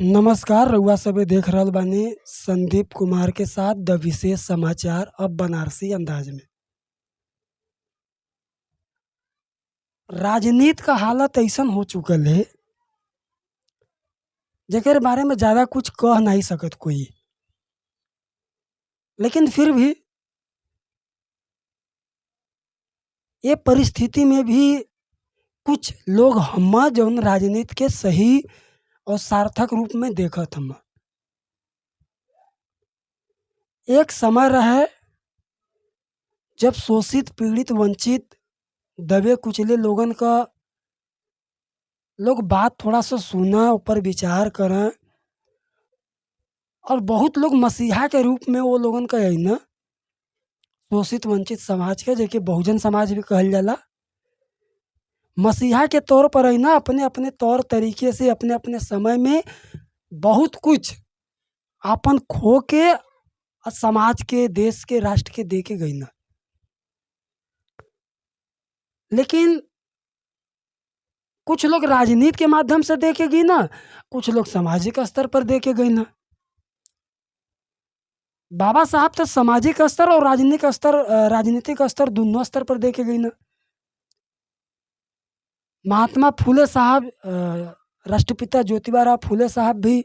नमस्कार, रउआ सभे देख रहल बानी संदीप कुमार के साथ द विशेष समाचार अब बनारसी अंदाज में। राजनीति का हालत अइसन हो चुकल है जेकर बारे में ज्यादा कुछ कह नहीं सकत कोई, लेकिन फिर भी ये परिस्थिति में भी कुछ लोग हम्मा जौन राजनीति के सही और सार्थक रूप में देखत हम्मा। एक समय रहे जब शोषित, पीड़ित, वंचित, दबे कुचले लोगन का लोग बात थोड़ा सा सुना, ऊपर विचार करें और बहुत लोग मसीहा के रूप में वो लोगन का ना शोषित वंचित समाज के, जेके बहुजन समाज भी कहल जाला, मसीहा के तौर पर है ना अपने अपने तौर तरीके से अपने अपने समय में बहुत कुछ आपन खो के और समाज के, देश के, राष्ट्र के दे के गई ना। लेकिन कुछ लोग राजनीति के माध्यम से दे के गई ना, कुछ लोग सामाजिक स्तर पर दे के गई ना। बाबा साहब तो सामाजिक स्तर और राजनीतिक स्तर दोनों स्तर पर दे के गई ना। महात्मा फूले साहब, राष्ट्रपिता ज्योतिबा राव फूले साहब भी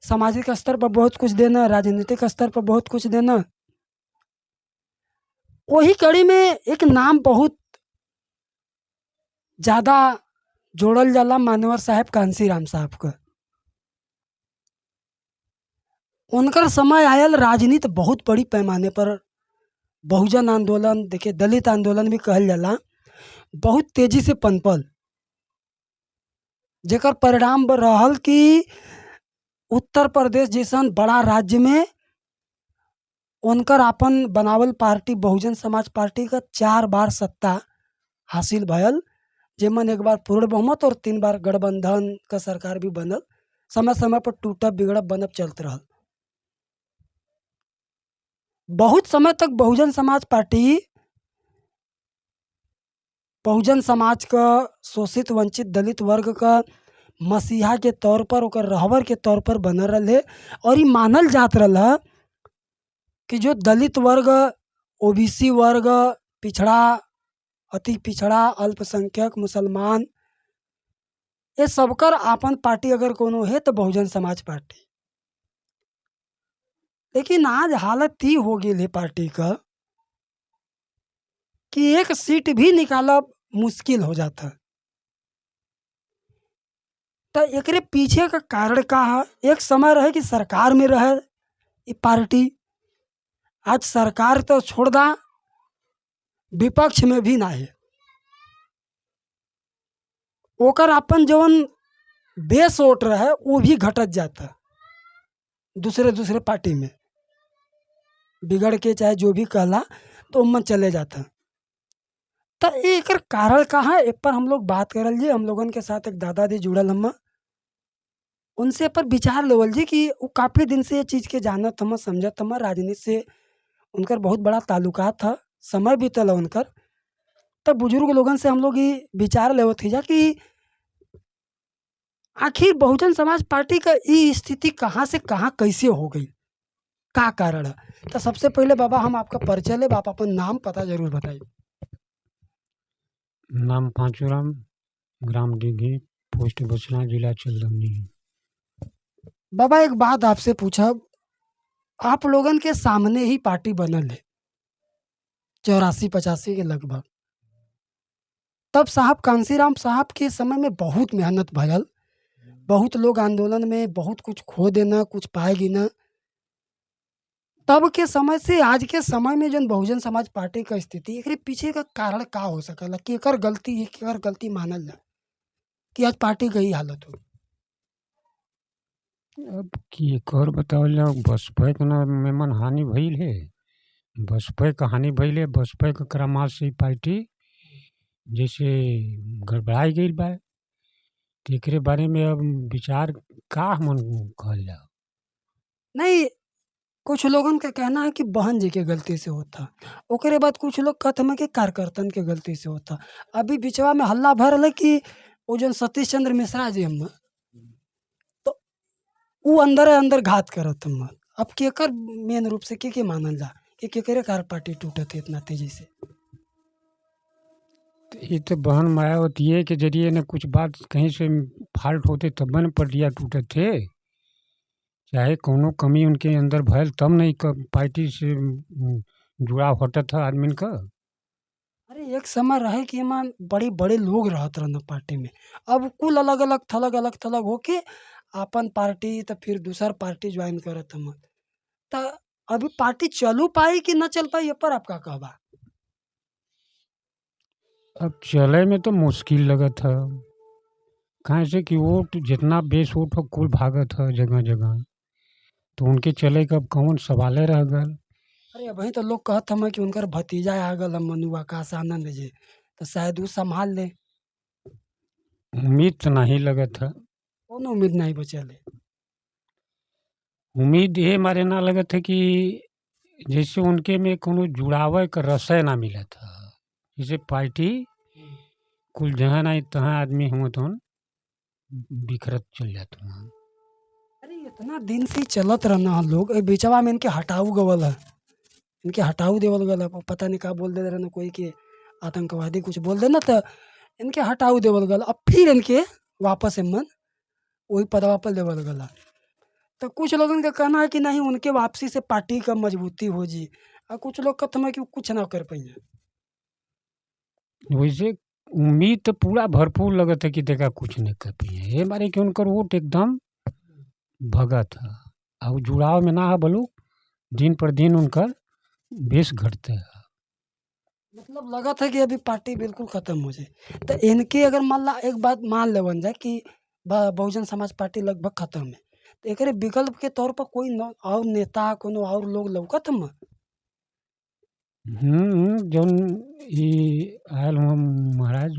सामाजिक स्तर पर बहुत कुछ देना, राजनीतिक स्तर पर बहुत कुछ देना। वही कड़ी में एक नाम बहुत ज़्यादा जोड़ल जाला मान्यवर साहेब कांसीराम साहब का। उनकर समय आयल राजनीति बहुत बड़ी पैमाने पर बहुजन आंदोलन, देखिए दलित आंदोलन भी कहल जाला, बहुत तेजी से पनपल, जेकर परिणाम रहल कि उत्तर प्रदेश जैसन बड़ा राज्य में उनकर आपन बनावल पार्टी बहुजन समाज पार्टी का 4 बार सत्ता हासिल भयल, जेमन एक बार पूर्ण बहुमत और 3 बार गठबंधन का सरकार भी बनल। समय समय पर टूटब बिगड़ब बनब चलते रहल। बहुत समय तक बहुजन समाज पार्टी बहुजन समाज का शोषित वंचित दलित वर्ग का मसीहा के तौर पर, ओकर रहबर के तौर पर बनल रहे और ये मानल जात रहा कि जो दलित वर्ग, ओबीसी वर्ग, पिछड़ा, अति पिछड़ा, अल्पसंख्यक, मुसलमान, ये सबकर आपन पार्टी अगर कोनो है तो बहुजन समाज पार्टी। लेकिन आज हालत ई हो गई है पार्टी का कि एक सीट भी निकालब मुश्किल हो जाता। तो एकरे पीछे का कारण का है? एक समय रहे कि सरकार में रहे ये पार्टी, आज सरकार तो छोड़ दा, विपक्ष में भी ना है। ओकर अपन जौन बेस वोट रहे वो भी घटत जाता दूसरे दूसरे पार्टी में, बिगड़ के चाहे जो भी कहला तो उमन चले जाता। तो एकर कारण का है, एक पर हम लोग बात करल जी। हम लोगन के साथ एक दादाजी जुड़ल हम, उनसे पर विचार लेवल जी कि वो काफ़ी दिन से ये चीज़ के जानत हम, समझत हम, राजनीति से उनकर बहुत बड़ा ताल्लुकात था, समय बीतल उनकर। तब बुजुर्ग लोगन से हम लोग ये विचार लेवत ही जा कि आखिर बहुजन समाज पार्टी का ये स्थिति कहाँ से कहाँ कैसे हो गई, का कारण है? तो सबसे पहले बाबा हम आपका परिचय लेब, आप अपन नाम पता जरूर बताइए। नाम पांचूराम, ग्राम डिघी, पोस्ट बचना, जिला चंदौली। बाबा एक बात आपसे पूछब, आप लोगन के सामने ही पार्टी बनल है 84-85 के लगभग, तब साहब कांसीराम साहब के समय में बहुत मेहनत भयल, बहुत लोग आंदोलन में बहुत कुछ खो देना, कुछ पाए गिना। तब के समय से आज के समय में जौन बहुजन समाज पार्टी का स्थिति, एकरे पीछे का कारण का हो सकला, केकर गलती है, केकर गलती मानल जाए कि आज पार्टी के ई हालत हो? अब केकर बतावल जाओ, बसपा के ना मेमन हानि भइल है, बसपा के हानि भइल है, बसपा के क्रमाश से पार्टी जैसे गड़बड़ाई गई बा। तो एकरे बारे में अब विचार का हमन कहल जाओ। नहीं, कुछ लोगन का कहना है कि बहन जी के गलती से होता, ओकरे बाद कुछ लोग कहते हैं कि कार्यकर्तन के गलती से होता। अभी बिचवा में हल्ला भर रहा कि वो जो सतीश चंद्र मिश्रा जी हम, तो उ अंदर अंदर घात करत हन। अब केकर मेन रूप से के मानल जा कि केकरे कारण पार्टी टूटत है इतना तेजी से? तो ये तो बहन मायावतीये के जरिए न कुछ बात कहीं से फाल्ट होते तब्बे न पटिया टूटत थे। चाहे कौनो कमी उनके अंदर भयल तब न ई क पार्टी से जुड़ाव हटत ह आदमीन क। अरे एक समय रहे कि एमन बड़े बड़े लोग रहत रहन पार्टी में। अब कुल अलग अलग थलग अलग थलग होके आपन पार्टी त फिर दूसर पार्टी ज्वाइन करत हन। त अभी पार्टी चलू पाई कि न चल पाई, ये पर आपका कहबा? अब चले में तो मुश्किल लगत ह। काहे से कि वोट जितना बेस वोट ह कुल भागत ह जगह जगह, तो उनके चले क अब कौन सवाले रह गल। अरे अबही तो लोग कहत हमें कि उनकर भतीजा आ गल मनु आकाश आनंद जी, तो शायद उ संभाल ले। उम्मीद तो नहीं लगत ह। कोनो उम्मीद नहीं बचल है। उम्मीद ये मारे ना लगत है कि जैसे उनके में कौनो जुड़ावे क रसै ना मिलत ह। जैसे पार्टी कुल जहाँ नाही तहाँ आदमी हुअ तवन बिखरत चल जात हुअ। अरे इतना दिन से चलत रहना हम लोग, ए बीचवा में इनके हटाऊ गवल है, इनके हटाऊ देवल गल है। पता नहीं का बोल दे रहन कोई के आतंकवादी कुछ बोल देना तो इनके हटाऊ देवल गल। अब फिर इनके वापस एमन वही पदवा पर लेवल गल। तो कुछ लोगन का कहना है कि नहीं, उनके वापसी से पार्टी का मजबूती हो जी, और कुछ लोग कहते हैं कि वो कुछ ना कर पाइए। वैसे उम्मीद तो पूरा भरपूर लगत है कि देखा कुछ नहीं कर पाइए। ये मारे कि उनकर वोट एकदम भगत ह आ उ जुड़ाव में ना ह बलु दिन पर दिन उनकर बेस घटते है। मतलब लगत है कि अभी पार्टी बिल्कुल खत्म हो जाए। तो इनके अगर मान ला एक बात मान लेवन जाए कि बहुजन समाज पार्टी लगभग खत्म है, तो एकरे विकल्प के तौर पर कोई न और नेता कोनो और लोग लौकत हम? जौन ई आयल हुआ महाराज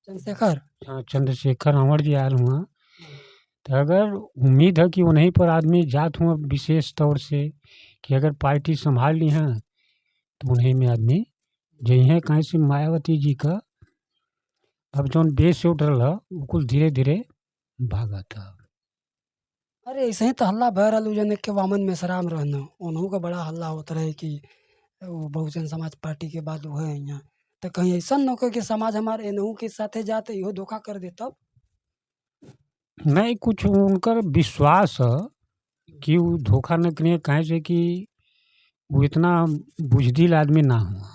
चंद्रशेखर। हाँ, चंद्रशेखर रावण जी आयल हुआ, तो अगर उम्मीद है कि उन्हीं पर आदमी जात हुआ विशेष तौर से कि अगर पार्टी संभाल ली हैं तो उन्हीं में आदमी जइहें। काहे से मायावती जी का अब जौन बेस वोट रहल ह उ कुल धीरे धीरे भागत ह। अरे ऐसे ही तो हल्ला भय रहल जन के वामन मेश्राम रहन, उन्हों का बड़ा हल्ला होत रहे कि वो बहुजन समाज पार्टी के बाद वो है यहाँ। तो कहीं ऐसा न हो कि समाज हमारे एनहू के साथे जाते इहो धोखा कर दे तब। नहीं, कुछ उनकर विश्वास ह कि उ धोखा न करिए। काहे से कि वो इतना बुजदिल आदमी ना हुआ।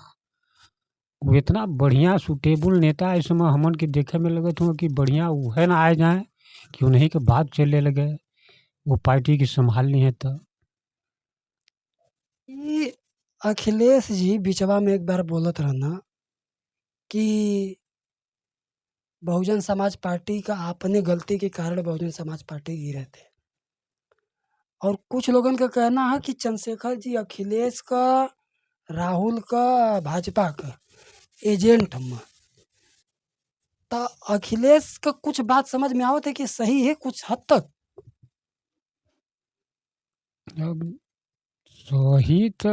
वो इतना बढ़िया सूटेबल नेता इस समय हमन के देखे में लगत हुआ कि बढ़िया उहे ना आए जाएँ कि उन्हीं के बात चले लगे, वो पार्टी की संभाल ली है तो। ई अखिलेश जी बिचवा में एक बार बोलत रहना कि बहुजन समाज पार्टी का अपने गलती के कारण बहुजन समाज पार्टी गिरे थे। और कुछ लोगन का कहना है कि चंद्रशेखर जी अखिलेश का, राहुल का, भाजपा का एजेंट हम। तो अखिलेश का कुछ बात समझ में आवत है कि सही है कुछ हद तक? अब सही तो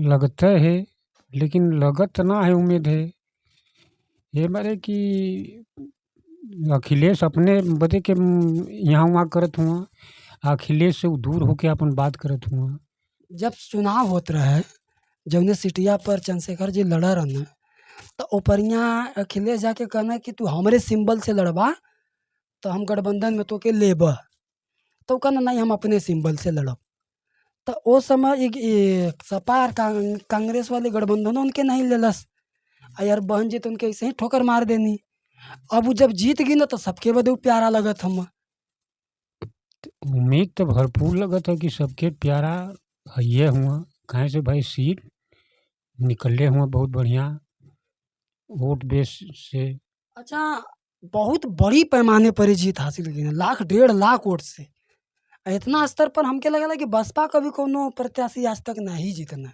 लगते है, लेकिन लगत ना है उम्मीद है। ये मारे कि अखिलेश अपने बदे के यहाँ वहाँ करत हुआ, अखिलेश से उ दूर होके अपन बात करत हुआ। जब चुनाव होत रहे जौने सीटिया पर चंद्रशेखर जी लड़ रहन, तो ओपरिया अखिलेश जाके कहना कि तू हमरे सिंबल से लड़बा तो हम गठबंधन में तोके लेब। तो कहना नहीं, हम अपने सिंबल से लड़ब। तो ओ समय एक सपा और कांग्रेस वाले गठबंधनों उनके नहीं लेलस। आ यार बहन जी तो उनके ऐसे ही ठोकर मार देनी। अब वो जब जीत गई ना तो सबके बदे प्यारा लगत हम। उम्मीद तो भरपूर लगत है कि सबके प्यारा हइये हुआ। काहे से भाई सीट निकले हुआ बहुत बढ़िया वोट बेस से। अच्छा, बहुत बड़ी पैमाने पर जीत हासिल की, लाख 1.5 लाख वोट से। इतना स्तर पर हमके लगला कि बसपा का भी कोनो प्रत्याशी आज तक नहीं जीतना।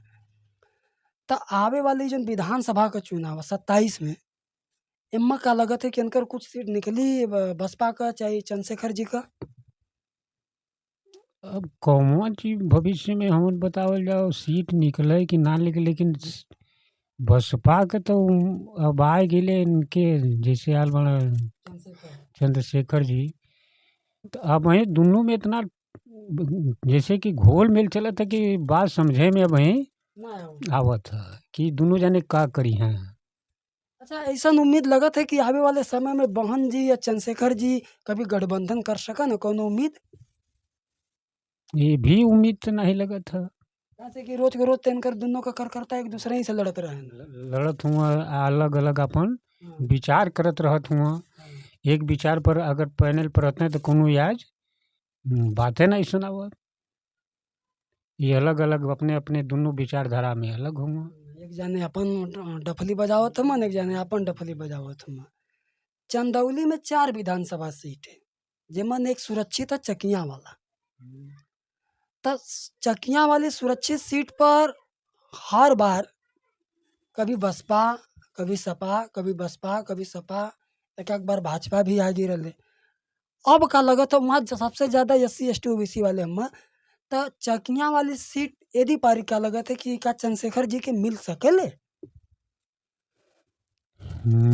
तो आवे वाली जो विधानसभा का चुनाव 27 में इम्मा का लगत है कि इनकर कुछ सीट निकली बसपा का चाहे चंद्रशेखर जी का? अब कौन चीज भविष्य में हमन बतावल जाओ सीट निकले कि ना निकले, लेकिन बसपा के तो अब आए गेले इनके जैसे आल बड़ा चंद्रशेखर जी, तो अब वहीं दुनू में इतना जैसे कि घोल मेल चलत है कि बात समझे में अब वहीं ना हो। आवत है कि दुनू जाने का करी हैं। अच्छा, ऐसन उम्मीद लगत है कि आवे वाले समय में बहन जी या चंद्रशेखर जी कभी गठबंधन कर सकन, कौनो उम्मीद? ये भी उम्मीद तो नहीं लगत है। जैसे कि रोज के रोज तो इनकर दुनों का करकर्ता एक दूसरे ही से लड़त रहन। लड़त हुआ, अलग अलग अपन हाँ, विचार करत रहत हुआ। हाँ। एक विचार पर अगर पैनल पर रहते तो कोनो आज बातें नहीं सुनावत। ये अलग अलग अपने अपने दुनू विचारधारा में अलग हुआ। एक जाने अपन डफली बजावत हवन, एक जाने अपन डफली बजावत हवन। चंदौली में 4 विधानसभा सीट है, जेमन एक सुरक्षित है चकिया वाला। त चकिया वाली सुरक्षित सीट पर हर बार कभी बसपा, कभी सपा, कभी बसपा, कभी सपा, एक एक बार भाजपा भी आ गई रहे। अब का लगत है वहाँ सबसे ज़्यादा S C S T O B C वाले हम, त चकिया वाली सीट यदि पारी का लगत है कि का चंद्रशेखर जी के मिल सकेले?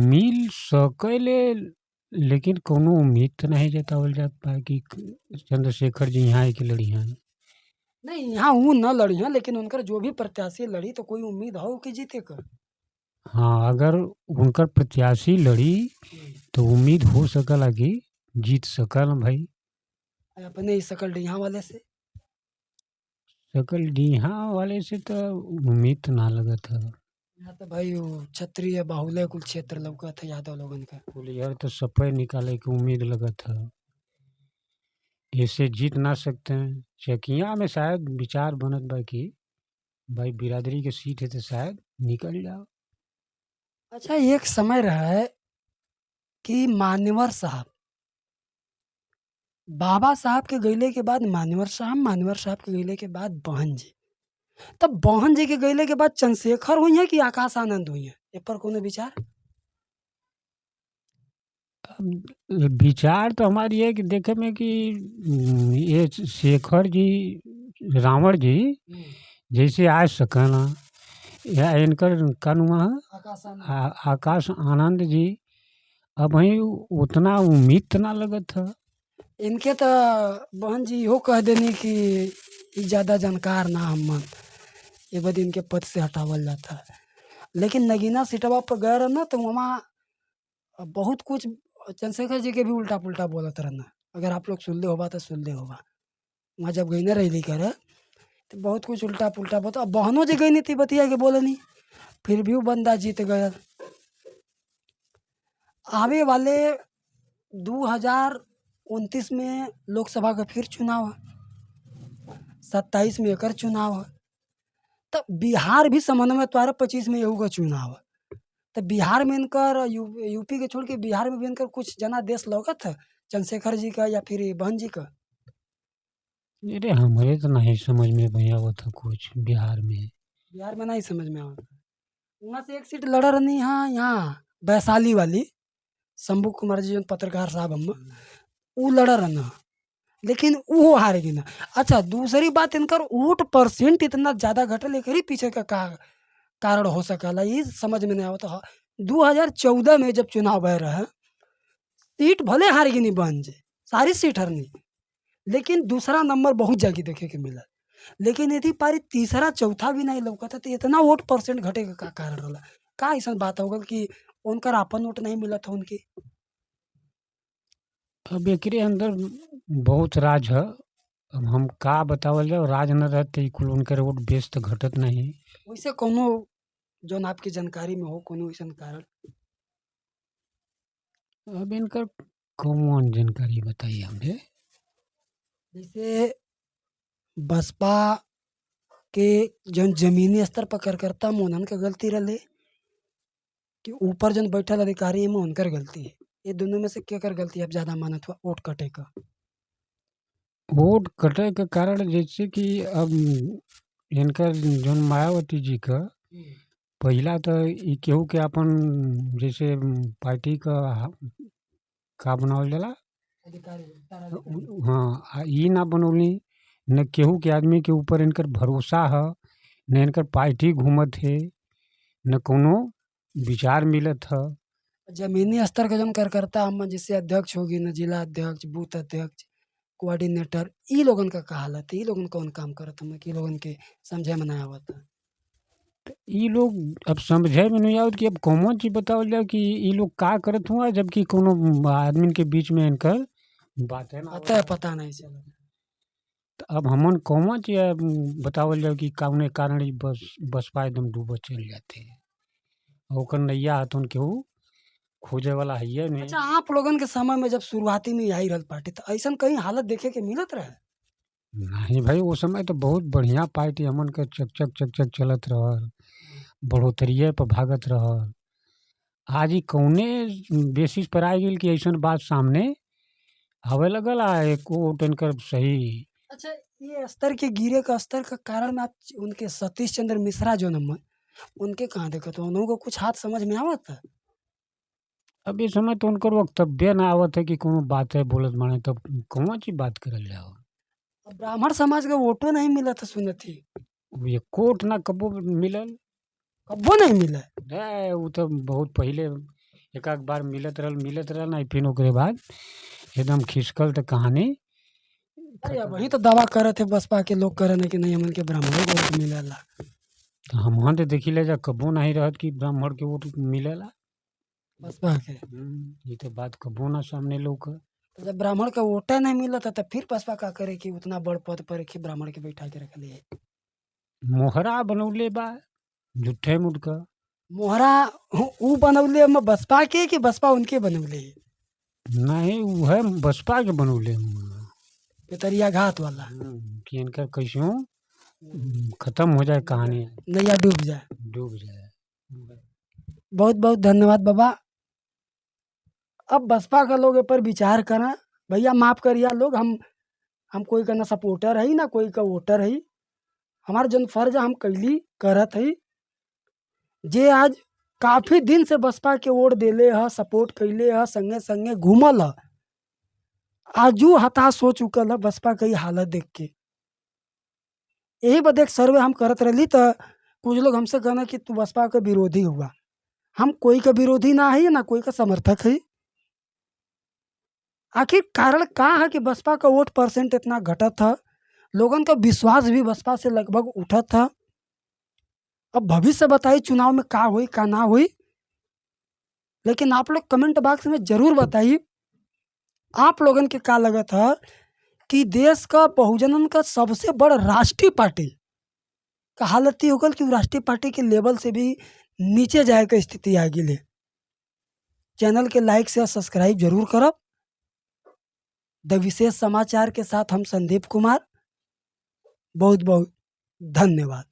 मिल सकेले, लेकिन कोनो उम्मीद तो नहीं जतावल जात बा कि चंद्रशेखर जी यहाँ आके लड़ी हैं। नहीं, यहाँ वो न लड़ी हैं, लेकिन उनकर जो भी प्रत्याशी लड़ी तो कोई उम्मीद हो कि जीते का? हाँ, अगर उनकर प्रत्याशी लड़ी तो उम्मीद हो सकला कि जीत सकल भाई। अपने ही सकल डीहा वाले से? सकल डीहा वाले से तो उम्मीद तो ना लगत है। यहाँ तो भाई वो क्षत्रिय बाहुल्य कुल क्षेत्र लौकत है यादव लोगन का। कुलियर तो सफाई निकाले के उम्मीद लगत है, ऐसे जीत ना सकते हैं। चकिया में शायद विचार बनत बा कि भाई बिरादरी के सीट है तो शायद निकल जाओ। अच्छा, एक समय रहा है कि मान्यवर साहब, बाबा साहब के गईले के बाद मान्यवर साहब, मान्यवर साहब के गईले के बाद बहन जी, तब बहन जी के गईले के बाद चंद्रशेखर हुई हैं कि आकाश आनंद हुई हैं, ए पर कोनो विचार? अब विचार तो हमारी ये है कि देखे में कि ये शेखर जी, रावण जी जैसे आ सकना या इनकर कनुआ आकाश आनंद जी, अब वहीं उतना उम्मीद तो ना लगत है। इनके तो बहन जी यो कह देनी कि ई ज़्यादा जानकार ना हमन, ये बद इनके पद से हटावल जाता है। लेकिन नगीना सीटवा पर गए रहना तो वहाँ बहुत कुछ चंद्रशेखर जी के भी उल्टा पुल्टा बोलत रहना। अगर आप लोग सुन ले होबा तो सुन ले होबा। वहाँ जब गई ना रही करे तो बहुत कुछ उल्टा पुल्टा बता, अब बहनों जी गई नहीं थी बतिया के बोलनी, फिर भी वो बंदा जीत गया। आवे वाले 2029 में लोकसभा का फिर चुनाव है, 27 में एकर चुनाव है, तब बिहार भी समन्वय द्वारा 25 में एहू का चुनाव है। तो बिहार में इनकर यूपी के छोड़ के बिहार में भी इनकर कुछ जनादेश लौकत है चंद्रशेखर जी का या फिर बहन जी का? अरे हमारे तो नहीं समझ में भैया वो था कुछ बिहार में। बिहार में नहीं समझ में आवत। वहाँ से एक सीट लड़ रही हाँ, यहाँ वैशाली वाली शंभू कुमार जी जो पत्रकार साहब हम ऊ लड़ रहना, लेकिन वो हार गई ना। अच्छा, दूसरी बात इनकर वोट परसेंट इतना ज़्यादा घटल, एकरी पीछे का कारण हो सकला ये समझ में नहीं आवत। 2014 में जब चुनाव भय रहा, सीट भले हार गई नहीं बहन जी, सारी सीट हारनी, लेकिन दूसरा नंबर बहुत जगह देखे के मिला, लेकिन यदि पारी तीसरा चौथा भी नहीं लौकता तो इतना वोट परसेंट घटे का कारण रहा? का ऐसा बात होगा कि उनकर अपन वोट नहीं मिला था उनकी? अब एकरे अंदर बहुत राज है, अब हम का बतावल जाओ, राज न रहते कुल उनकर वोट बेस तो घटत नहीं। वैसे कोनो जौन आपकी जानकारी में हो कोनो ऐसा कारण? अब इनकर कौन जानकारी बताइए हमरे। जैसे बसपा के जौन जमीनी स्तर पर कार्यकर्ता में उन्हन के गलती रहे कि ऊपर जौन बैठल अधिकारी में उनकर गलती है, ये दोनों में से केकर गलती आप ज़्यादा मानत हुआ वोट कटे का? वोट कटे के कारण जैसे कि अब इनकर जौन मायावती जी का पहला तो ई केहू के अपन जैसे पार्टी का का बनावल जाला अधिकारी, हाँ, ई ना बनौली न केहू के आदमी के ऊपर इनकर भरोसा है, न इनकर पार्टी घूमत है, न कोनो विचार मिलत है। जमीनी स्तर के जौन कार्यकर्ता हम जैसे अध्यक्ष होगी न जिला अध्यक्ष, बूथ अध्यक्ष, कोऑर्डिनेटर, ई लोगन का का हालत है? ई लोगन कौन काम करत हमें कि ई लोगन के समझे में ना आवत है? ई लोग अब समझे में नहीं आवत कि अब कौन चीज बतावल जाए कि ई लोग का करत हुआ, जबकि कोनो आदमी के बीच में इनकर बात है ना। पता पता नहीं चलत। तो अब हमन कौन चीज अब बतावल जाए कि कौने कारण ई बस बसपा एकदम डूबत चल जाते हैं। ओकर नैया हथुन केहू खोजे वाला हइये नहीं। अच्छा, आप लोगन के समय में जब शुरुआती में आई रहल पार्टी तो ऐसन कहीं हालत देखे के मिलत रहे? नहीं भाई, वो समय तो बहुत बढ़िया पार्टी हमन के चक चक चक चक चलत रहल, बढ़ोतरिये पर भागत रहल। आज ई कौने बेसिस पर आ गेल कि ऐसन बात सामने आवे लगल आ एको वोट इनकर सही। अच्छा, ये स्तर के गिरे का स्तर का कारण आप उनके सतीश चंद्र मिश्रा जो नंबर उनके कहाँ देखत हो? उन्हों को कुछ हाथ समझ में आवत है? अब ये समय तो उनकर वक्तव्य ना आवत है कि कोनो बात है बोलत माने, तब कौन चीज बात करल जाओ। अब ब्राह्मण समाज का वोटो नहीं मिला था सुनत ही। उ एको वोट ना कबो मिलल। कब्बो नहीं मिला? नहीं, वो तो बहुत पहले एक आध बार मिलत रहल ना, फिर ओकरे बाद एकदम खिसकल तो कहानी। अरे अब वही तो दावा करत है बसपा के लोग करन है कि नहीं हमन के ब्राह्मणों को वोट मिलेला। तो हमहन तो देखी ले जा कबो नहीं रहत कि ब्राह्मण के वोट मिलेला बसपा के। ये तो बात कबो ना सामने लोग। तो जब ब्राह्मण का वोटे नहीं मिला था तो फिर बसपा का करे कि उतना बड़ पद पर कि ब्राह्मण के बैठा के रख लिए? मोहरा बनौले बा झूठे मूठ का। मोहरा ऊ बनौले में बसपा के कि बसपा उनके बनौले है? नहीं, वो है बसपा के बनौले हुआ। पितरिया घात वाला। कि इनका कैसों खत्म हो जाए कहानी, नैया डूब जाए। डूब जाए। बहुत बहुत धन्यवाद बाबा। अब बसपा का लोग ए पर विचार करें। भैया माफ़ करिया लोग, हम कोई का ना सपोर्टर है ना कोई का वोटर है। हमार जन फर्ज हम कैली करत है। जे आज काफ़ी दिन से बसपा के वोट देले ह, सपोर्ट कैले ह, संगे संगे घूमल ह, आजू हताश हो चुकल है बसपा के हालत देख के। यही बदे एक सर्वे हम करत रही तो कुछ लोग हमसे कहना कि तू बसपा के विरोधी हुआ। हम कोई का विरोधी ना है ना कोई का समर्थक है। आखिर कारण का है कि बसपा का वोट परसेंट इतना घटत है, लोगन का विश्वास भी बसपा से लगभग उठत है। अब भविष्य बताई चुनाव में का हुई का ना हुई, लेकिन आप लोग कमेंट बॉक्स में ज़रूर बताइए आप लोगन के का लगत है कि देश का बहुजनन का सबसे बड़ राष्ट्रीय पार्टी का हालत ही हो गल कि राष्ट्रीय पार्टी के लेवल से भी नीचे जाए के स्थिति आ गई है। चैनल के लाइक से सब्सक्राइब जरूर करब। द विशेष समाचार के साथ हम संदीप कुमार, बहुत बहुत धन्यवाद।